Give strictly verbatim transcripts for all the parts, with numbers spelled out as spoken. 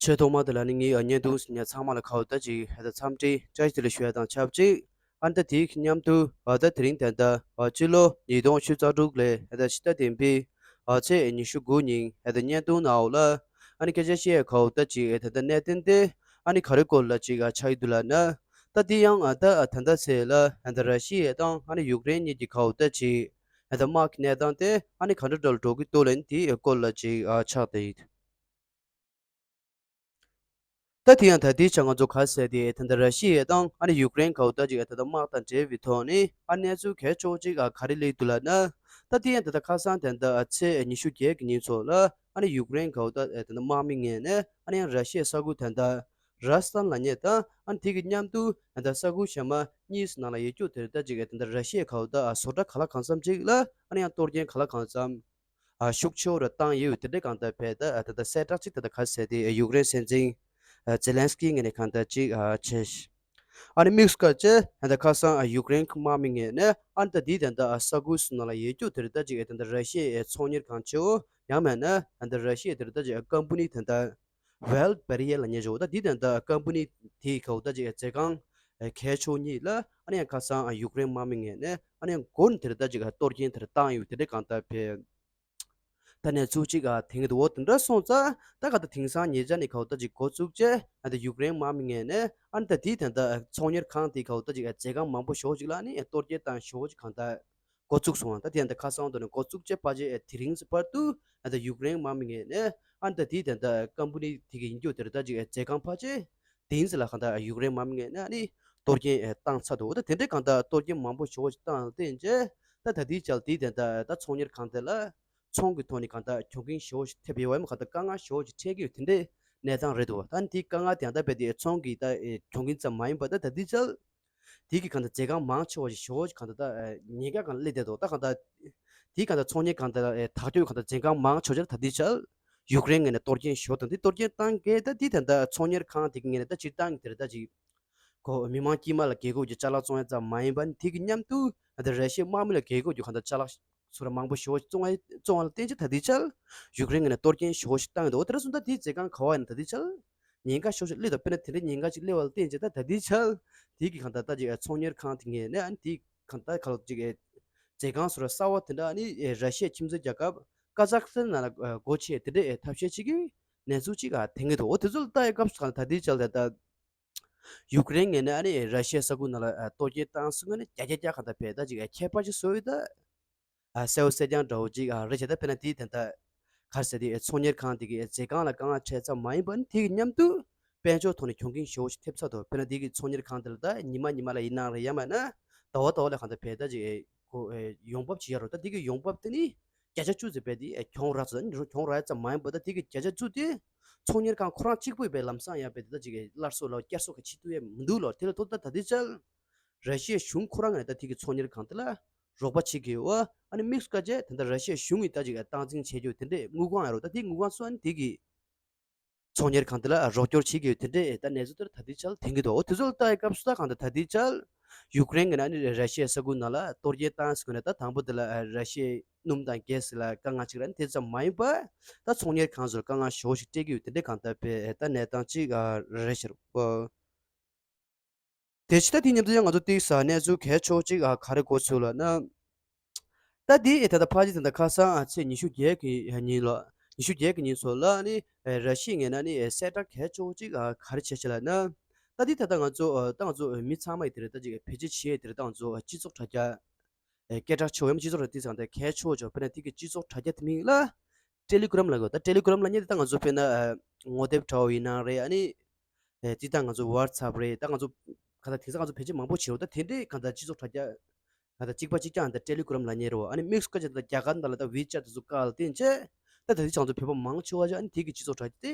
ཆེས་ཐོག་མ་དེ་ལ་ནི་ངའི་བརྙན་ཐུང་གཟིགས་མཁན་ཚང་མ་ལ་ཁ་བ་ད་ཅིག་ཧེ་ད་འཚམས་འདྲི་བཀྲ་ཤིས་བདེ་ལེགས་ཞུ་ཡ་དང་ཆབས་ཅིག་ཨ་ནི་ད་དེའི་མཉམ་དུ་ཨ་ད་དེ་རིང་ད་ལྟ་ཨ་སྤྱི་ལོ་ཉིས་སྟོང་ཆུ་ཚོད་དྲུག་ལོའི་ཨ་ད་ཕྱི་ཟླ་བདུན་པའི་ཨ་ཚེས་ཉི་ཤུ་དགུ་ཉིན་ཨ་ད་བརྙན་ཐུང་ནང་ལ་ཨ་ནི་སྐད་ཆ་བཤད་ཡ་ཁ་བ་ད་ཅིག་ཨ་ད་ད་གནད་དོན་དེ་ཨ་ནི་ག་རེ་སྐོར་ལ་ཅིག་ཨ་ཆགས་ཡི་འདུག་ལབ་ན། ད་དེ་ཡང་ཨ་ད་ཨ་ད་ད་ཚེས་ལ་ཨ་ད་ར་ཤི་ཡ་དང་ཨ་ནི་ཡུཀ་རེན་གཉིས་ཀྱི་ཁ་བ་ད་ཅིག་ཨ་ད་དམག་གི་གནས་སྟངས་དེ་ཨ་ནི་ག་འདྲ་འདྲ་ལ་འགྲོ་གི་འདུག་ལབ་ན་དེའི་སྐོར་ལ་ཅིག་ཨ་ཆགས་བསྡད་ཡོད། ད་དེ་ཡང་ད་ལྟའི་ཆར་ང་ཚོ་ག་ཟེར་དེ་ད་ལྟ་ར་ཤི་ཡ་དང་ཨ་ནི་ཡུཀ་རེན་ག་བ་ད་ཅིག་ད་ལྟ་དམག་དང་འབྲེལ་བའི་ཐོག་ནས་ཨ་གནས་ཚུལ་གལ་ཆེ་བོ་ཅིག་ཨ་ག་རེ་སླེབས་འདུག་ལབ་ན། ད་དེ་ཡང་ད་ལྟ་ཁ་སང་ད་ལྟ་ཨ་ཚེས་ཉི་ཤུ་བརྒྱད་ཀྱི་ཉིན་ཚོ་ལ་ཨ་ནི་ཡུཀ་རེན་ག་བ་ད་ད་ལྟ་དམག་མི་ངོས་ནས་ཨ་ནི་ཡང་ར་ཤི་ཡའི་ས་ཁུལ་ད་ལྟ་ར་སི་ཐན་ལབ་མཁན་དང་ཨ་ནི་དེ་གི་མཉམ་དུ་ད་ལྟ་ས་ཁུལ་གཞན་མ་གཉིས་ནང་ལ་ཡོད་རྒྱུ་དེ་ད་ཅིག་ད་ལྟ་ར་ཤི་ཡ་ག་བ་ད་ཨ་བཟོ་གྲྭ་ག་ལ་གང་འཚམ་ཅིག་ལ་ཨ་ནི་ཡང་གཏོར་སྐྱོན་ག་ལ་གང་འཚམ། ཨ་ཤུགས་ཆེ་བོ་རུ་བཏང་ཡོད་དེ་འདྲའི་གང་ལྟར་བས་ད་ཨ་ད་ལྟ་གསལ་བསྒྲགས་ཅིག་ད་ལྟ་ག་ཟེར་དེ་ཡུཀ་རེན་སྲིད་འཛིན་ཨ་ཛེ་ལན་སི་ཀི་ངོས་ནས་གང་ལྟར་ཅིག་ཨ་བྱས། ཨ་ནི་དམིགས་སུ་བཀར་བྱས་ད་ལྟ་ཁ་སང་ཨ་ཡུཀ་རེན་གྱི་དམག་མི་ངོས་ནས་ཨ་ནི་ད་དེའི་ད་ལྟ་ཨ་ས་ཁུལ་སུ་ནང་ལ་ཡོད་རྒྱུ་དེ་རེད། ད་ཅིག་ཨ་ད་ལྟ་ར་ཤི་ཡའི་ཚོང་གཉེར་ཁང་ཆེ་བོ་ཡང་མིན་ན་ཨ་ད་ལྟ་ར་ཤི་ཡའི་དེ་རེད། ད་ཅིག་ཨ་ཀམ་པ་ནི་ད་ལྟ་ཝེལ་བེ་རི་ཡ་ལབ་མཁན་ཆེ་བོ་ད་དེའི་ད་ལྟ་ཨ་ཀམ་པ་ནི་དེའི་ག་བ་ད་ཅིག་ཨ་མཛོད་ཁང་ཨ་གལ་ཆེ་བོ་གཉིས་ལ་ཨ་ནི་ཡང་ཁ་སང་ཨ་ཡུཀ་རེན་དམག་མི་ངོས་ནས་ཨ་ནི་ཡང་མགོ་ནས་དེ་རེད། ད་ཅིག་ཨ་གཏོར་སྐྱོན་དེ་རེད་བཏང་ཡོད་དེ་འདྲའི་གང་ལྟར་བས། ད་ནས་ཚུལ་གཅིག་ཨ་དེང་གི་འོ་དེ་འདྲ་སོང་ཙང་ད་ག་ད་དེང་སང་ཉེ་ཆར་ནས་ག་བ་ད་ཅིག་འགོ་བཙུགས་བྱས་ཨ་ད་ཡུཀ་རེན་དམག་མི་ངོས་ནས་ཨ་ནི་ད་དེའི་ད་ད་ཚོང་གཉེར་ཁང་དེ་ག་བ་ད་ཅིག་ཨ་མཛོད་ཁང་མང་པོ་ཞེ་པོ་ཅིག་ལ་ནི་གཏོར་སྐྱོན་བཏང་ཞེ་པོ་ཅིག་གང་ལྟར་འགོ་བཙུགས་སོང་། ད་དེ་ཡང་ད་ཁ་སང་དུ་ནས་འགོ་བཙུགས་བྱས་ཕལ་ཆེར་དེ་རིང་གི་བར་དུ་ཨ་ད་ཡུཀ་རེན་དམག་མི་ངོས་ནས་ཨ་ནི་ད་དེའི་ད་ད་ཀམ་པ་ནི་དེ་གི་ཡིན་རྒྱུ་དེ་རེད། ད་ཅིག་ཨ་མཛོད་ཁང་ཕལ་ཆེར་དེ་ཡིན་ཟེར་ལ་གང་ལྟར་ཡུཀ་རེན་དམག་མི་ངོས་ནས་ཨ་ནི་གཏོར་སྐྱོན་ཨ་བཏང་ཚར་འདུག་ད་དེ་འདྲའི་གང་ལྟར་གཏོར་སྐྱོན་མང་པོ་ཞེ་པོ་ཞིག་བཏང་བསྟན་རྗེས་ད་ད་ལྟའི་ཆར་དེའི་དེ་ད་ད་ཚོང་གཉེར་ཁང་དེ་ལ་ཚོང་གི་ཐོག་ནས་གང་ལྟར་གྱོང་གུན་ཞེ་པོ་ཞིག་ཐེབས་ཡོད་པ་ཡིན་ན་གང་ལྟར་དཀའ་ངལ་ཞེ་པོ་ཞིག་འཕྲད་ཀྱི་ཡོད་དེ་འདྲའི་གནས་སྟངས་རེད་འདུག་ད་དེའི་དཀའ་ངལ་དེ་ཡང་ད་རྦད་དེ་ཚོང་གི་ད་གྱོང་གུན་ཙམ་མ་ཡིན་པ་ད་ད་ལྟའི་ཆར་དེ་གི་གང་ལྟར་མཛོད་ཁང་མང་ཆེ་བ་ཞིག་ཞེ་པོ་ཞིག་གང་ལྟར་ད་ཉེན་ཁ་གང་སླེབས་བསྡད་འདུག་ད་གང་ལྟར་དེའི་གང་ལྟར་ཚོང་གཉེར་ཁང་དེ་ལ་ཐག་གཅོད་གང་ལྟར་མཛོད་ཁང་མང་ཆེ་བ་ད་ལྟའི་ཆར་ཡུཀ་རེན་ངོས་ནས་གཏོར་སྐྱོན་ཞེ་པོ་དང་དེ་གཏོར་སྐྱོན་བཏང་གི་ད་དེའི་ད་ད་ཚོང་གཉེར་ཁང་དེ་གི་ངོས་ནས་ད་སྤྱིར་བཏང་གི་དེ་རེད། ད་ཅིག་ཁོ་མི་མང་དཀྱུས་མ་ལ་རྒས་འཁོགས་ཀྱི་ཅ་ལག་བཙོང་ཡ་ཙམ་མ་ཡིན་པར་དེ་གི་མཉམ་དུ་ད་ར་ཤི་ཡའི་དམག་མི་ལ་རྒས་འཁོགས་ཀྱི་གང་ལྟར་ཅ་ལག་ཚུར་མང་པོ་ཞེ་པོ་བཙོང་བ་བཙོང་བ་ལ་བརྟེན་ཅིང་ད་ལྟའི་ཆར་ཡུཀ་རེན་ངོས་ནས་གཏོར་སྐྱོན་ཞེ་པོ་ཞིག་བཏང་ཡོད་འདུག་དེ་འདྲ་སོང་ཙང་དེའི་མཛོད་ཁང་ག་པར་ཡིན་ན་ད་ལྟའི་ཆར་ཉེན་ཁ་ཞེ་པོ་ཞིག་སླེབས་འདུག་དཔེར་ན་དེ་འདྲའི་ཉེན་ཁ་ཅིག་སླེབས་པ་ལ་བརྟེན་ཅིང་ད་ད་ལྟའི་ཆར་དེ་གི་གང་ལྟར་ད་ཅིག་ཚོང་གཉེར་ཁང་དེ་ངོས་ནས་ཨ་ནི་དེ་གང་ལྟར་ག་ལ་ཅིག་མཛོད་ཁང་སོ་ར་གསར་པ་དེ་འདྲ་ཨ་ནི་ར་ཤི་ཡའི་ཁྱིམ་མཚེས་རྒྱལ་ཁབ་ཀ་ཛག་སི་ཐན་ནང་ལ་སྒོ་ཕྱེ་དེ་འདྲའི་ཐབས་ཤེས་ཅིག་གི་གནས་ཚུལ་ཅིག་ཐོན་གྱི་འདུག་འོ་དེ་ཚོ་ལ་ལྟ་ཡི་སྐབས་སུ་གང་ལྟར་ད་ལྟའི་ཆར་ད་ལྟ། ཡུཀ་རེན་ངོས་ནས་ཨ་ནི་ར་ཤི་ཡའི་ས་ཁུལ་ནང་ལ་གཏོར་སྐྱོན་བཏང་སོང་ངས་ནི་བརྒྱ་ཆ་བརྒྱ་གང་ལྟར་བས་ད་ཅིག་ཁྱད་པར་ཅིག་བཟོ་ཡོད་ད། གསལ་པོ་གསལ་རྐྱང་འདྲ་བོ་ཅིག་རེད་བྱས། ད་དཔེར་ན་དེའི་དེ་ད་ག་རེ་ཟེར་དེ་ཚོང་གཉེར་ཁང་དེ་གི་མཛོད་ཁང་ལ་དཀའ་ངལ་འཕྲད་ཙམ་མ་ཡིན་པར་ནི་དེ་གི་མཉམ་དུ་དཔལ་འབྱོར་ཐོག་ནས་གྱོང་གུན་ཞེ་པོ་ཞིག་ཐེབས་ཚར་འདུག་དཔེར་ན་དེ་གི་ཚོང་གཉེར་ཁང་དེ་ལ་ད་ཉི་མ་ཉི་མ་ལ་ཡིན་ནའང་རེད་ཡང་མིན་ན་ཟླ་བ་ཟླ་བ་ལ་གང་ལྟར་བས་ད་ཅིག་ཁོ་ཡོང་འབབ་ཅིག་ཡོད་རེད། ད་དེ་གི་ཡོང་འབབ་དེ་ནི་བརྒྱ་ཆ་བཅུ་ཙམ་བས་དེ་གྱོང་རག་ཚོད་ད་ནི་གྱོང་རག་ཡ་ཙམ་མ་ཡིན་པར་ད་དེ་གི་བརྒྱ་ཆ་བཅུ་དེ་ཚོང་གཉེར་ཁང་ཁོ་རང་གཅིག་པུས་བས་ལམ་སང་ཡང་བས་དེ་ད་ཅིག་སླར་གསོ་ལ་བསྐྱར་གསོ་ག་བྱེད་ཐུབ་ཡ་མི་འདུག་ལོ། དེ་ལ་ཐོག་ད་ད་དེ་ཆར་ར་ཤི་ཡའི་གཞུང་ཁོ་རང་ངས་ད་དེ་གི་ཚོང་གཉེར་ཁང་དེ་ལ་རོགས་པ་བྱེད་ཀྱི་ཡོད། ཨ་ནི་དམིགས་སུ་བཀར་བྱས་ད་ལྟ་ར་ཤི་ཡའི་གཞུང་གིས་ད་ཅིག་སྟངས་འཛིན་བྱེད་རྒྱུ་དེ་འདྲས་དངུལ་ཁང་ཡང་རོགས་ད་དེ་དངུལ་ཁང་ཚོ་ཨ་ནི་དེ་གི་ཚོང་གཉེར་ཁང་དེ་ལ་རོགས་སྐྱོར་བྱེད་ཀྱི་ཡོད་དེ་འདྲས་ད་གནས་ཚུལ་དེར་ད་ལྟའི་ཆར་ཐོན་གྱི་འདུག་འོ་དེ་ཚོ་ལ་ལྟ་ཡི་སྐབས་སུ་ད་གང་ལྟར་ད་ལྟའི་ཆར་ཡུཀ་རེན་གྱི་ནང་ནས་ར་ཤི་ཡའི་ས་ཁུལ་ནང་ལ་གཏོར་སྐྱོན་བཏང་ཟེར་གྱི་ན་ད་དང་པོ་དེ་ལ་ར་ཤི་ཡའི་སྣུམ་དང་གྷེ་སི་ལ་དཀའ་ངལ་ཅིག་རེད། ཨ་ནི་དེ་ཙམ་མ་ཡིན་པར་ད་ཚོང་གཉེར་ཁང་ཚོར་དཀའ་ངལ་ཞེ་པོ་ཞིག་སྤྲད་ཀྱི་ཡོད་དེ་འདྲས་གང་ལྟར་བས་ད་གནས་སྟངས་ཅིག་རེད་ཤག་དེ་ཕྱི་ད་དེ་མཉམ་དུ་ཡང་ང་ཚོ་ཏིག་ས་གནས་ཚུལ་གལ་ཆེ་བོ་གཅིག་ཨ་ག་རེ་གོ་ཚུལ་ལབ་ན། ད་དེ་ད་ལྟ་ཕལ་ཆེར་ད་ལྟ་ཁ་སང་ཨ་ཚེས་ཉི་ཤུ་བརྒྱད་ཀྱི་ཉིན་ལ་ཉི་ཤུ་བརྒྱད་ཀྱི་ཉིན་ཚོ་ལ་ནི་ཨེ་ར་ཤི་ཡའི་ངོས་ནས་ནི་ཨེ་གསལ་བསྒྲགས་གལ་ཆེ་བོ་གཅིག་ཨ་ག་རེ་བྱས་ཤག་ལབ་ན། ད་དེ་ད་ལྟ་ང་ཚོ་ཨ་ད་ང་ཚོ་མི་ཚང་མ་ཡི་དེ་རེད། ད་ཅིག་བེད་སྤྱོད་བྱེད་ཡས་དེ་རེད། ད་ང་ཚོ་སྤྱི་ཚོགས་དྲ་རྒྱ་ཨེ་སྐད་གྲགས་ཆེ་བོ་ཡང་སྤྱི་ཚོགས་དྲ་དེ་ཚང་དེ་གལ་ཆེ་བོ་ཅིག་དཔེར་ན་དེ་གི་སྤྱི་ཚོགས་དྲ་རྒྱ་དེ་མིང་ལ་ཊེ་ལི་གྷི་རམ་ལབ་དགོས། ད་ཊེ་ལི་གྷི་རམ་ལབ་མཁན་དེ་ད་ང་ཚོ་དཔེར་ན་ཨ་ངོ་དེབ་དྲ་བ་ཡིན་ནའང་རེད། ཨ་ནི་ཨེ་དེ་ད་ང་ཚོ་ཝ་ཊི་སི་ཨེབ་རེད། ད་ང་ཚོ་ག་ད་དེང་སང་ང་ཚོ་བེད་སྤྱོད་མང་པོ་བྱེད་རོགས། ད་དེ་འདྲའི་ག་ད་སྤྱི་ཚོགས་དྲ་རྒྱ་ག་ད་གཅིག་པ་གཅིག་རྐྱང་ད་ཊེ་ལི་གྷི་རམ་ལབ་མཁན་རེད་བ། ཨ་ནི་དམིགས་སུ་བཀར་བྱས་ད་རྒྱ་གར་ནང་ལ་ད་ཝི་ཅེཊ་དེ་ཚོ་བཀག་ལ་བརྟེན་བྱས་ད་ད་དེ་ཚང་ཚོ་བོད་པ་མང་ཆེ་བ་ཞིག་ཨ་ནི་དེ་གི་སྤྱི་ཚོགས་དྲ་རྒྱ་དེ་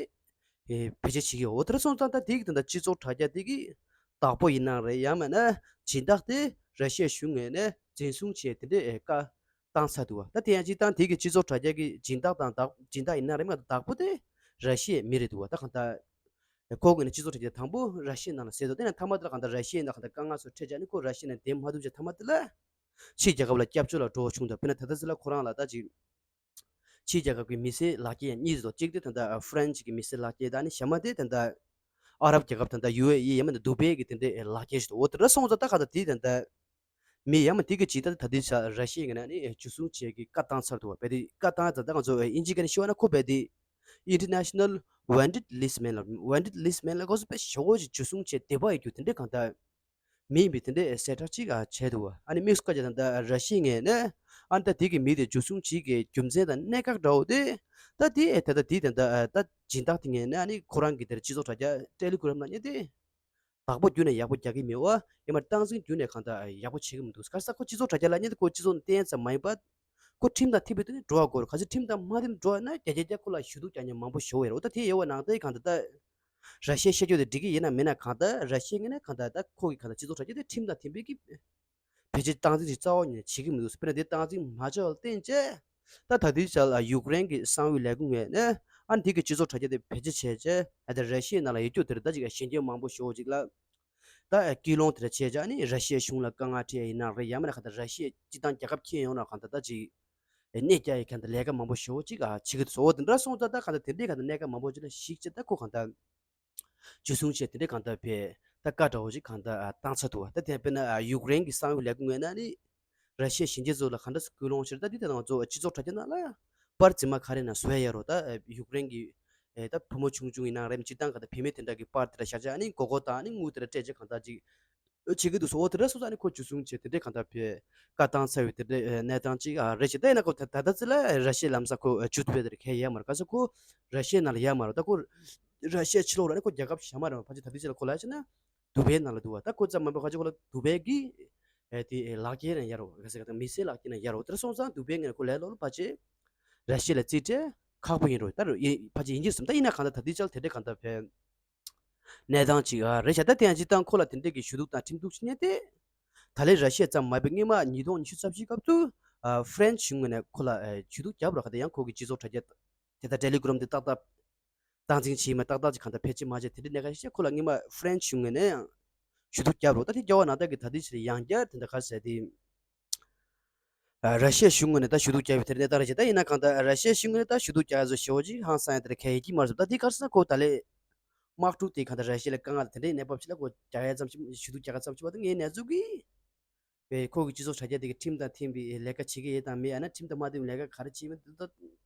ཨེ་བེད་སྤྱོད་བྱེད་ཀྱི་ཡོད། འོ་དེ་འདྲ་སོང་ཙང་ད་དེ་གི་ད་ད་སྤྱི་ཚོགས་དྲ་རྒྱ་དེ་གི་བདག་པོ་ཡིན་ནའང་རེད། ཡང་མིན་ན་སྦྱིན་བདག་དེ་ར་ཤི་ཡའི་གཞུང་ངོས་ནས་འཛིན་བཟུང་བྱས་དེ་འདྲའི་ཨེ་བཀའ་བཏང་ཚར་འདུག་བ། ད་དེ་ཡང་སྤྱིར་བཏང་དེ་གི་སྤྱི་ཚོགས་དྲ་རྒྱ་གི་སྦྱིན་བདག་དང་བདག་སྦྱིན་བདག་ཡིན་ན་རེད་མ་གཏོགས་བདག་པོ་དེ་ར་ཤི་ཡའི་མི་རེད་འདུག་བ། ད་གང་ལྟར་ཁོ་གི་ནི་སྤྱི་ཚོགས་དྲ་རྒྱ་དང་པོ་ར་ཤི་ཡའི་ནང་ལ་ཟེར་འདུག་དེ་ནས་མཐའ་མ་དེ་ལ་གང་ལྟར་ར་ཤི་ཡའི་ནང་གང་ལྟར་དཀའ་ངལ་ཚོ་འཕྲད་བྱས་ནས་ཁོ་ར་ཤི་ཡའི་ནང་བསྡད་མ་ཐུབ་བྱས་མཐའ་མ་དེ་ལ་ཕྱིའི་རྒྱལ་ཁབ་ལ་སྐྱབས་བཅོལ་ལ་འགྲོ་བ་བྱུང་འདུག་དཔེར་ན་ད་ལྟ་ཟེར་ལ་ཁོ་རང་ལ་ད་ཅིག་ ཕྱིའི་རྒྱལ་ཁབ་ཀྱི་མི་སེར་ལག་འཁྱེར་ཡང་གཉིས་ཡོད། གཅིག་དེ་ད་ལྟ་ཧྥ་རན་སི་གི་མི་སེར་ལག་འཁྱེར་དང་ནི་གཞན་མ་དེ་ད་ལྟ་ཨ་རབ་རྒྱལ་ཁབ་ད་ལྟ་ཡུ་ཨེ་ཨི་ཡང་མིན་ད་དུ་བྷེ་གི་དེ་འདྲའི་ལག་འཁྱེར་ཞིག་འདུག་འོ་དེ་འདྲ་སོང་ཙང་ད་ག་ད་དེ་ད་ལྟ་མི་ཡང་མིན་དེ་གི་ཇི་ལྟར་ད་ལྟའི་ཆ་ར་ཤི་ཡ་ངོས་ནས་ནི་འཇུ་བཟུང་བྱེད་ཀྱི་བཀའ་བཏང་ཚར་འདུག་བ། རྦད་དེ་བཀའ་བཏང་ད་ལྟ་ང་ཚོ་དབྱིན་ཇི་སྐད་ནས་ཞུ་བ་ན་ཁོ་རྦད་དེ་International Wanted List མིན་ལ། Wanted List མིན་ལ་ཁོ་ཚོ་དཔེ་ཞེ་པོ་ཅིག་འཇུ་བཟུང་བྱེད་བདེ་བ་ཡོད་རྒྱུ་དེ་འདྲའི་གང་ལྟར་མི་ཡིན་པའི་དེ་འདྲའི་གསལ་བསྒྲགས་ཅིག་ཨ་བྱས་འདུག་བ། ཨ་ནི་དམིགས་སུ་བཀར་བྱས་ད་ལྟ་ར་ཤི་ཡའི་ངོས་ནས་ཨ་ནི་ད་དེ་གི་མི་དེ་འཇུ་བཟུང་བྱེད་ཀྱི་རྒྱུ་མཚན་དང་གནད་འགག་འདྲ་བོ་དེ་ད་དེ་ད་ལྟ་དེ་ད་ལྟ་ད་སྦྱིན་བདག་དེ་ངོས་ནས་ཨ་ནི་ཁོ་རང་གི་དེར་སྤྱི་ཚོགས་དྲ་རྒྱ་ཊེ་ལི་གྷི་རམ་ནང་ནས་དེ་བདག་པོ་བརྒྱུད་ནས་ཡག་པོ་རྒྱག་གི་མེད་བ། ཡང་མ་སྟངས་འཛིན་བརྒྱུད་ནས་གང་ལྟར་ཡག་པོ་བྱེད་ཀྱི་མི་འདུག་ག་ས་ཁོ་སྤྱི་ཚོགས་དྲ་རྒྱ་ལ་ཉན་དུ་ཁོ་སྤྱི་ཚོགས་ནས་བསྟན་ཙམ་མ་ཡིན་པ། ཁོ་ཁྲིམས་དང་མཐུན་པའི་ཐོག་ནས་འགྲོ་བ་དགོས་རེད། ག་ཚོད་ཁྲིམས་དང་མ་མཐུན་འགྲོ་བ་ན་བརྒྱ་ཆ་བརྒྱ་ཁོ་ལ་ཞུ་གཏུག་རྒྱག་མཁན་མང་པོ་ཞིག་ཡོད་རེད། འོ་ད་དེ་ཡོད་པ་ནང་བཞིན་གང་ལྟར་ད་ར་ཤི་ཡ་བཤད་རྒྱུ་དེ་འགྲིག་གི་ཡིན་ན་མིན་ན་གང་ལྟར་ར་ཤི་ཡའི་ངོས་ནས་གང་ལྟར་ད་ཁོ་གི་གང་ལྟར་སྤྱི་ཚོགས་དྲ་རྒྱ་དེ་ཁྲིམས་དང་མཐུན་པའི་གི་བེད་སྤྱོད་སྟངས་འཛིན་ཞིག་རྩ་བ་ཉིད་ནས་བྱེད་ཀྱི་མི་འདུག་དཔེར་ན་དེ་སྟངས་འཛིན་མ་བྱས་པར་བརྟེན་བྱས་ད་ད་ལྟའི་ཆ་ལ་ཡུཀ་རེན་གྱི་གསང་བའི་ལས་ཁུངས་ངོས་ནས་ཨ་ནི་དེ་གི་སྤྱི་ཚོགས་དྲ་རྒྱ་དེ་བེད་སྤྱོད་བྱས་བྱས་ཨ་ད་ར་ཤི་ཡའི་ནང་ལ་ཡོད་རྒྱུ་དེར་ད་ཅིག་ཞི་འཇམ་མང་པོ་ཞེ་པོ་ཅིག་ལ་ད་སྐུལ་སློང་དེ་འདྲ་བྱས་བྱས་ཨ་ནི་ར་ཤི་ཡའི་གཞུང་ལ་དཀའ་ངལ་འཕྲད་ཡིན་ན་རེད། ཡང་མིན་ན་གང་ལྟར་ར་ཤི་ཡའི་སྤྱི་བཏང་རྒྱལ་ཁབ་ཁྱེར་ཡོང་ན་གང་ལྟར་ད་ཅིག་གནས་རྒྱ་ཡི་གང་ལྟར་ལས་ཀ་མང་པོ་ཞེ་པོ་ཅིག་ཨ་བྱེད་ཀྱི་འདུག་འོ་དེ་འདྲ་སོང་ཙང་ད་གང་ལྟར་དེ་འདྲའི་གང་ལྟར་གནད་འགག་མང་པོ་ཅིག་ལ་གཞིགས་བྱས་ད་ཁོ་གང་ལྟར་འཇུ་བཟུང་བྱས་དེ་འདྲའི་གང་ལྟར་བས་ད་བཀའ་འདྲ་བོ་ཅིག་གང་ལྟར་ཨ་བཏང་ཚར་འདུག་ད་དེ་དཔེར་ན་ཨ་ཡུཀ་རེན་གྱི་གསང་བའི་ལས་ཁུངས་ངོས་ནས་ནི་ར་ཤི་ཡའི་ཞི་འཇམ་ཚོ་ལ་གང་འདྲ་སྐུལ་སློང་བྱས་ད་དེ་ད་ང་ཚོ་སྤྱི་ཚོགས་དྲ་རྒྱ་ནང་ལ་པར་རྫུན་མ་ག་རེ་ན་བཟོ་ཡ་ཡོད་རེད། ད་ཡུཀ་རེན་གྱི་ཨེ་ད་བུ་མོ་ཆུང་ཆུང་ཡིན་ན་རེད། སྤྱིར་བཏང་ག་ད་བུད་མེད་དེ་འདྲ་གི་པར་དེ་འདྲ་བཞག་བྱས་ཨ་ནི་མགོ་སྐོར་དང་ཨ་ནི་དངུལ་དེ་འདྲ་སྤྲད་བྱས་གང་ལྟར་ཅིག་བྱེད་ཀྱི་འདུག་སོ། འོ་དེ་འདྲ་སོང་ཙང་ཨ་ནི་ཁོ་འཇུ་བཟུང་བྱས་དེ་འདྲའི་གང་ལྟར་བས་བཀའ་བཏང་ཚར་བའི་དེ་འདྲའི་ཨེ་གནས་སྟངས་ཅིག་ཨ་རེད་ཅེས། ད་ཡིན་ན་ཁོ་ད་ད་ལྟ་ཚེ་ལ་ར་ཤི་ཡའི་ལམ་སང་ཁོ་ཨེ་འཇུ་ཐུབ་པའི་དེར་ཁས་ཡ་མ་རེད། ག་ཚོད་ཁོ་ར་ཤི་ཡའི་ནང་ལ་ཡ་མ་རེད། ད་ཁོ་ར་ཤི་ཡའི་ཕྱི་ལོགས་ལ་ཨ་ནི་ཁོ་རྒྱལ་ཁབ་གཞན་མ་རེད། ཕལ་ཆེར་ད་ལྟའི་ཆ་ལ་ཁོ་ལ་ཡ་བྱས་ན་དུ་བྷེ་ནང་ལ་འདུག་བ། ད་ཁོ་ཙམ་མ་ཡིན་པར་ཕལ་ཆེར་ཁོ་ལ་དུ་བྷེ་གི་ཨེ་དེ་ཨེ་ལག་འཁྱེར་ཡང་ཡ་རོ། ག་ཟེར་ག་ད་མི་སེར་ལག་འཁྱེར་ཡང་ཡ་རོ། དེ་འདྲ་སོང་ཙང་དུ་བྷེ་ངོས་ནས་ཁོ་ལས་སླ་པོ་ཕལ་ཆེར་ར་ཤི་ཡ་ལ་རྩིས་སྤྲད་ཁག་པོ་ཡིན་རུང་ད་རུང་ཡིན་ཕལ་ཆེར་ཡིན་གྱི་བསམ། ད་ཡིན་ན་གང་ལྟར་ད་ལྟའི་ཆར་དེ་འདྲའི་གང་ལྟར་བས་གནས་སྟངས་ཅིག་ཨ་རེད་ཤག་ད་དེ་ཡང་སྤྱིར་བཏང་ཁོ་ལ་དེ་འདྲའི་གི་ཞུ་གཏུག་དང་ཁྲིམས་གཏུག་བྱེད་མཁན་དེ་ད་ལན་ར་ཤི་ཡ་ཙམ་མ་ཡིན་པར་སྔོན་མ་ཉིས་སྟོང་ཉི་ཤུ་རྩ་བཞིའི་སྐབས་སུ་ཨ་ཧྥ་རན་སི་གཞུང་ངོས་ནས་ཁོ་ལ་ཨ་ཞུ་གཏུག་བརྒྱབ་རོགས། ག་ད་ཡང་ཁོ་གི་སྤྱི་ཚོགས་དྲ་རྒྱ་དེ་ད་ཊེ་ལི་གྷི་རམ་དེ་ཏག་ཏག་སྟངས་འཛིན་བྱེད་མ་ཏག་ཏག་ཅིག་གང་ལྟར་ཕལ་ཆེར་མ་བྱས་དེ་འདྲའི་གནད་འགག་ཞིག་བྱས། ཁོ་ལ་སྔོན་མ་ཧྥ་རན་སི་གཞུང་ངོས་ནས་ཡང་ཞུ་གཏུག་བརྒྱབ་རོགས། ད་དེ་རྒྱབ་པ་ནང་ལྟར་གི་ད་ལྟའི་ཆར་ཡང་བསྐྱར་དེ་འདྲ་ག་ཟེར་དེ། ཨ་ར་ཤི་ཡའི་གཞུང་ངོས་ནས་ད་ཞུ་གཏུག་བརྒྱབ་པའི་དེ་འདྲའི་གནས་སྟངས་རེད་ཅེས། ད་ཡིན་ན་གང་ལྟར་ར་ཤི་ཡའི་གཞུང་ངོས་ནས་ད་ཞུ་གཏུག་བརྒྱབ་ཡ་བཟོ་ཞེ་པོ་ཅིག་ཧང་སང་ཡ་དེ་འདྲ་གང་ཡང་ཡིན་གྱི་མ་རེད་བསམ། ད་དེ་ག་རེ་ཟེར་ན་ཁོ་ད་ལས་དམག་འཁྲུག་དེ་གང་ལྟར་ར་ཤི་ཡ་ལ་དཀའ་ངལ་དེ་འདྲའི་གནས་བབ་ཅིག་ལ་ཁོ་རྒྱག་ཡ་ཙམ་ཞིག་ཞུ་གཏུག་རྒྱག་ཡ་ཙམ་ཞིག་བ་དང་ངའི་གནས་ཚུལ་གྱིས་པའི་ཁོ་གི་སྤྱི་ཚོགས་དྲ་རྒྱ་དེ་གི་ཁྲིམས་དང་མཐུན་པའི་ལས་ཀ་བྱེད་ཀྱི་ཡོད་དང་མེད། ཡང་ན་ཁྲིམས་དང་མ་མཐུན་པའི་ལས་ཀ་ག་རེ་བྱེད་མིན་དེ་ད་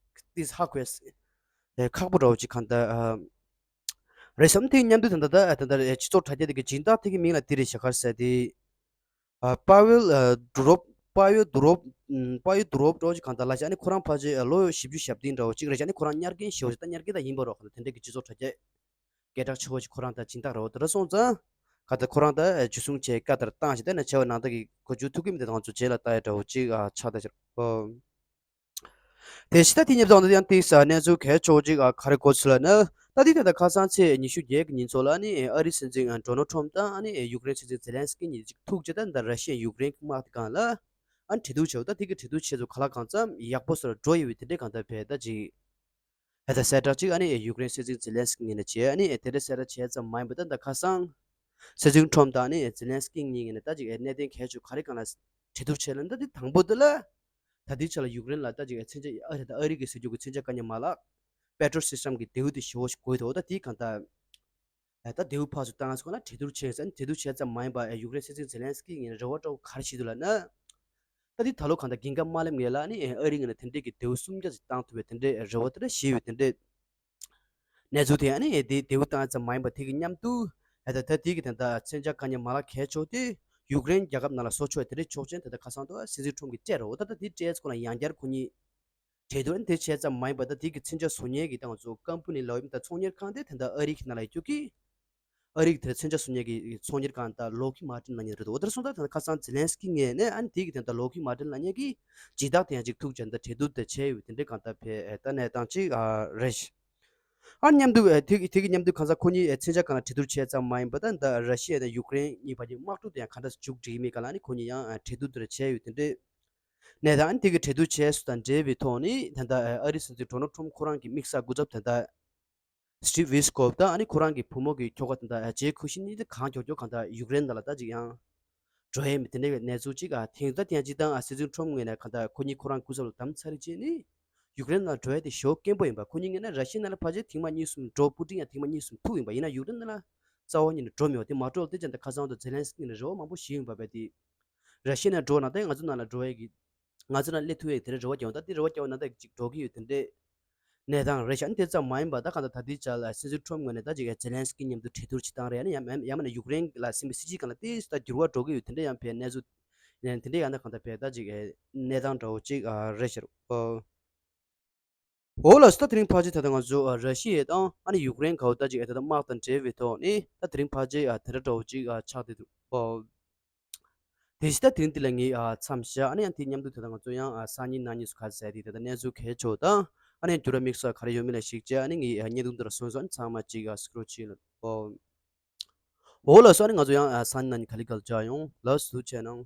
དེ་ཧ་གོ་ཡ་ཁག་པོ་འདྲ་བོ་ཅིག་གང་ལྟར་རེད་བསམ། དེ་མཉམ་དུ་ད་ལྟ་ད་ད་ལྟ་སྤྱི་ཚོགས་དྲ་རྒྱ་དེ་གི་སྦྱིན་བདག་དེ་གི་མིང་ལ་དེ་རེད་ཤག་ག་རེ་ཟེར་དེ། ཨ་པ་ཝེལ་ཨ་དུ་རོབ། པ་ཝེལ་དུ་རོབ། ཨམ་པ་ཝེལ་དུ་རོབ་འདྲ་བོ་ཅིག་གང་ལྟར་ལགས་ཤག་ཨ་ནི་ཁོ་རང་ཕལ་ཆེར་ཨ་ལོ་བཞི་བཅུ་ཞེ་བདུན་འདྲ་བོ་ཅིག་རེད་ཤག་ཨ་ནི་ཁོ་རང་གཉེར་མཁན་ཞེ་པོ་ཅིག་ད་གཉེར་མཁན་ད་ཡིན་པ་རོགས། གང་ལྟར་དེ་འདྲའི་གི་སྤྱི་ཚོགས་དྲ་རྒྱ་སྐད་གྲགས་ཆེ་བོ་ཅིག་ཁོ་རང་ད་སྦྱིན་བདག་རེད་བ། དེ་འདྲ་སོང་ཙང་གང་ལྟར་ཁོ་རང་ད་ཨ་འཇུ་བཟུང་བྱས་བཀའ་ལྟར་བཏང་ཞིག་ད་ནི་བྱས་པ་ནང་ལྟར་གི་གོ་རྒྱུ་ཐུག་གི་མི་དེ་དང་ཚོ་རྗེས་ལ་ལྟ་ཡ་འདྲ་བོ་ཅིག་ཨ་ཆགས་ད་ཤག་ཨོ། དེ་ཕྱི་ད་དེ་ཉིད་དང་དུ་ཡང་དེ་ས་གནས་ཚུལ་གལ་ཆེ་བོ་ཅིག་ཨ་ག་རེ་གོ་ཚུལ་ལ་ནི། ད་དེ་ད་ལྟ་ཁ་སང་ཚེས་ཉི་ཤུ་བརྒྱད་ཀྱི་ཉིན་ཚོ་ལ་ནི་ཨ་རིའི་སྲིད་འཛིན་ཌོ་ནལ་ཁྲོམ་དང་ཨ་ནི་ཡུཀ་རེན་སྲིད་འཛིན་ཛེ་ལན་སི་ཀི་གཉིས་ཅིག་ཐུག་བྱས་ད་ད་ར་ཤི་ཡ་ཡུཀ་རེན་གྱི་དམག་དེ་སྒང་ལ་ཨ་ནི་གྲོས་བསྡུར་བྱས། ད་དེ་གི་གྲོས་བསྡུར་བྱས་ཚུལ་ག་ལ་གང་འཚམ་ཡག་པོ་སོར་འགྲོ་ཡོད་པའི་དེ་འདྲའི་གང་ལྟར་བས་ད་ཅིག་ཨ་ད་གསལ་བསྒྲགས་ཅིག་ཨ་ནི་ཡུཀ་རེན་སྲིད་འཛིན་ཛེ་ལན་སི་ཀི་ངོས་ནས་བྱས། ཨ་ནི་དེ་འདྲའི་གསལ་བསྒྲགས་བྱས་ཙམ་མ་ཡིན་པར་ད་ད་ཁ་སང་སྲིད་འཛིན་ཁྲོམ་དང་ཨ་ནི་ཛེ་ལན་སི་ཀི་གཉིས་ངོས་ནས་ད་ཅིག་གནད་དོན་གལ་ཆེ་ག་རེ་སྒང་ལ་གྲོས་བསྡུར་བྱས་ལ་ད་དེ་དང་པོ་དེ་ལ་ད་ལྟའི་ཆ་ལ་ཡུཀ་རེན་ལ་ད་ཅིག་མཚོན་ཆ་ཨ་རི་ད་ཨ་རི་གི་ཟེར་རྒྱུ་གི་མཚོན་ཆ་བཀག་ཉར་མ་ལག་པེ་ཊྲོ་སི་སི་ཊམ་གི་མདེའུ་དེ་ཞེ་པོ་ཞིག་དགོས་འདུག་ད་དེ་གང་ལྟར་ད་མདེའུ་ཕར་ཚུར་བཏང་སོང་ན་གྲོས་བསྡུར་བྱས་ཟེར། གྲོས་བསྡུར་བྱས་ཙམ་མ་ཡིན་པར་ཡུཀ་རེན་སྲིད་འཛིན་ཛེ་ལན་སི་ཀི་ངོས་ནས་རེ་བ་འདྲ་བོ་ག་རེ་བྱེད་འདུག་ལབ་ན། ད་དེ་ད་ལོ་གང་ལྟར་འགན་ཁུར་མ་སླེབས་སྔོན་ལ་ནི་ཨ་རི་ངོས་ནས་དེ་འདྲས་ཀྱི་མདེའུ་སུམ་བརྒྱ་ཙམ་བཏང་ཐུབ་པའི་དེ་འདྲས་རེ་བ་དེ་འདྲ་བྱས་ཡོད། དེ་འདྲས་གནས་ཚུལ་དེ་ཨ་ནི་དེ་མདེའུ་བཏང་ཙམ་མ་ཡིན་པར་དེ་གི་མཉམ་དུ་ཨ་ད་ད་དེ་གི་དེ་འདྲ་མཚོན་ཆ་བཀག་ཉར་མ་ལག་གལ་ཆེ་བོ་དེ་ཡུཀ་རེན་རྒྱལ་ཁབ་ནང་ལ་བཟོ་ཆོག་དེ་འདྲས་ཆོག་མཆན་དེ་འདྲ་ཁ་སང་དུ་སྲིད་འཛིན་ཁྲོམ་གྱིས་སྤྲད་རོགས། ད་ད་དེ་སྤྲད་ཚེ་ཁོ་ན་ཡང་བསྐྱར་ཁོ་གཉིས་གྲོས་བསྡུར་དེ་བྱས་ཙམ་མ་ཡིན་པར་ད་དེ་གི་མཚོན་ཆ་བཟོ་མཁན་གྱི་ད་ང་ཚོ་ཀམ་པ་ནི་ལབ་ཡིན་ད་ཚོང་གཉེར་ཁང་དེ་དེ་འདྲ་ཨ་རི་གི་ནང་ལ་ཡོད་རྒྱུ་གི་ཨ་རི་གི་དེ་མཚོན་ཆ་བཟོ་མཁན་གྱི་ཚོང་གཉེར་ཁང་ད་ལོག་ཧི་མར་ཏིན་ལབ་མཁན་རེད་འདུག་འོ་དེར་སོང་ཙང་ད་ཁ་སང་ཛེ་ལན་སི་ཀི་ངོས་ནས་ཨ་ནི་དེ་གི་དེ་ད་ལོག་ཧི་མར་ཏིན་ལབ་མཁན་གྱི་སྦྱིན་བདག་དེ་ཡང་ཅིག་ཐུག་བྱས་ད་གྲོས་བསྡུར་དེ་བྱས་ཡོད། དེ་འདྲའི་གང་ལྟར་བས་ད་གནས་སྟངས་ཅིག་ཨ་རེད། ཨ་མཉམ་དུ་ཨ་དེ་དེ་གི་མཉམ་དུ་གང་ཟག་ཁོ་གཉིས་ཨ་མཚོན་ཆ་སྒང་ལ་གྲོས་བསྡུར་བྱས་ཙམ་མ་ཡིན་པར་ད་ད་ར་ཤི་ཡ་དང་ཡུཀ་རེན་གཉིས་བར་གྱི་དམག་འཁྲུག་དེ་ཡང་ག་འདྲ་མཇུག་སྒྲིལ་མིན་སྒང་ལ་ཨ་ནི་ཁོ་གཉིས་ཡང་ཨ་གྲོས་བསྡུར་དེ་འདྲ་བྱས་ཡོད། དེ་འདྲའི་གནས་སྟངས་ཨ་ནི་དེ་གི་གྲོས་བསྡུར་བྱས་སོང་དང་འབྲེལ་བའི་ཐོག་ནས་ད་ལྟ་ཨ་རིའི་སྲིད་འཛིན་ཌོ་ནལ་ཁྲོམ་ཁོ་རང་གི་དམིགས་བསལ་སྐུ་ཚབ་ད་ལྟ་སི་ཊིབ་ཝི་སི་ཀོབ་དང་ཨ་ནི་ཁོ་རང་གི་བུ་མོ་གི་ཁྱོ་ག་ད་ལྟ་ཇེ་ཁུ་ཤིན་གཉིས་དེ་གང་མགྱོགས་མགྱོགས་གང་ལྟར་ཡུཀ་རེན་ནང་ལ་ད་ཅིག་ཡང་འགྲོ་ཡས་མེད་དེ་འདྲ་བའི་གནས་ཚུལ་ཅིག་ཨ་ཐེངས་ད་ཐེངས་ཅིག་དང་ཨ་སྲིད་འཛིན་ཁྲོམ་ངོས་ནས་གང་ལྟར་ཁོ་གཉིས་ཁོ་རང་སྐུ་ཚབ་ལ་བདམས་ཚར་རྗེས་ནས་ ཡུཀ་རེན་ནང་འགྲོ་ཡ་དེ་ཞེ་པོ་དཀོན་པོ་ཡིན་པ། ཁོ་གཉིས་ཀྱི་ནང་ར་ཤི་ཡ་ནང་ལ་ཕལ་ཆེར་ཐེངས་མ་གཉིས་གསུམ་འགྲོ། པུ་ཏིན་ཡང་ཐེངས་མ་གཉིས་གསུམ་ཐུག་ཡིན་པ། ཡིན་ན་ཡུཀ་རེན་ནང་ལ་རྩ་བ་ཉིད་ནས་འགྲོ་མེད་པ་དེ་མ་འགྲོ་ལ། དེ་ཙམ་དུ་ཁ་སང་དུ་ཛེ་ལན་སི་ཀི་ནས་རེ་བ་མང་པོ་ཞིག་ཡོད་པ་བས་དེ། ར་ཤི་ཡ་ནང་འགྲོ་ན་ད་ང་ཚོ་ནང་ལ་འགྲོ་ཡ་གི། ང་ཚོ་ནང་སླེབས་ཐུབ་ཡ་གི་དེ་འདྲ་རེ་བ་རྒྱག་འོང་། ད་དེ་རེ་བ་རྒྱག་འོང་ན་ད་ཅིག་འགྲོ་གི་ཡོད་དེ་འདྲས། གནས་སྟངས་རེད་ཤག་ཨ་ནི་དེ་ཙམ་མ་ཡིན་པ་ད་གང་ལྟར་ད་ལྟའི་ཆར་ལ་སྲིད་འཛིན་ཁྲོམ་ངོས་ནས་ད་ཅིག་ཛེ་ལན་སི་ཀི་མཉམ་དུ་གྲོས་བསྡུར་ཅིག་བཏང་རེད། ཨ་ནི་ཡང་ཡང་མིན་ན་ཡུཀ་རེན་ལ་ཟིན་པའི་སྲིད་ཇུས་སྒང་ལ་ཏོག་ཙམ་ད་འགྱུར་བ་འགྲོ་གི་ཡོད་དེ་འདྲ་ཡང་བས་གནས་ཚུལ། དེ་འདྲ་ཡང་ད་གང་ལྟར་བས་ད་ཅིག་གནས་སྟངས་འདྲ་བོ་ཅིག་རེད་ཤག་འོ་ལགས་སོ། ད་དེ་རིང་ཕལ་ཆེར་ད་ལྟ་ང་ཚོ་ར་ཤི་ཡ་དང་ཨ་ནི་ཡུཀ་རེན་ག་བོ་ད་ཅིག་ད་ལྟ་དམག་དང་འབྲེལ་བའི་ཐོག་ནས་ད་དེ་རིང་ཕལ་ཆེར་དེ་འདྲ་འདྲ་བོ་ཅིག་ཆགས་བསྡད་འདུག་དེ་བཞིན་ད་དེ་རིང་འདི་ལ་ངས་ཨ་མཚམས་བཞག་ཨ་ནི་ཡང་དེ་མཉམ་དུ་ད་ལྟ་ང་ཚོ་ཡང་ཨ་སང་ཉིན་གནངས་ཉིན་སུ་ག་ཟེར་དེ་ད་ལྟ་གནས་ཚུལ་གལ་ཆེ་བ་དང་ཨ་ནི་ཡང་འགྱུར་བ་དམིགས་བསལ་ག་རེ་ཡོད་མེད་ལ་གཞིགས་བྱས་ཨ་ནི་ངས་ཨ་བརྙན་ཐུང་འདི་ལ་སོན་སོང་། ཨ་ནི་ཚང་མ་ཅིག་ཨ་སྐྱོར་བྱེད་ལ་ཨོ། འོ་ལགས་སོ། ཨ་ནི་ང་ཚོ་ཡང་ཨ་སང་ཉིན་གནངས་ཉིན་ག་ལེ་ག་ལེ་མཇལ་ཡོང་། ལགས་སོ། ཐུགས་རྗེ་གནང་།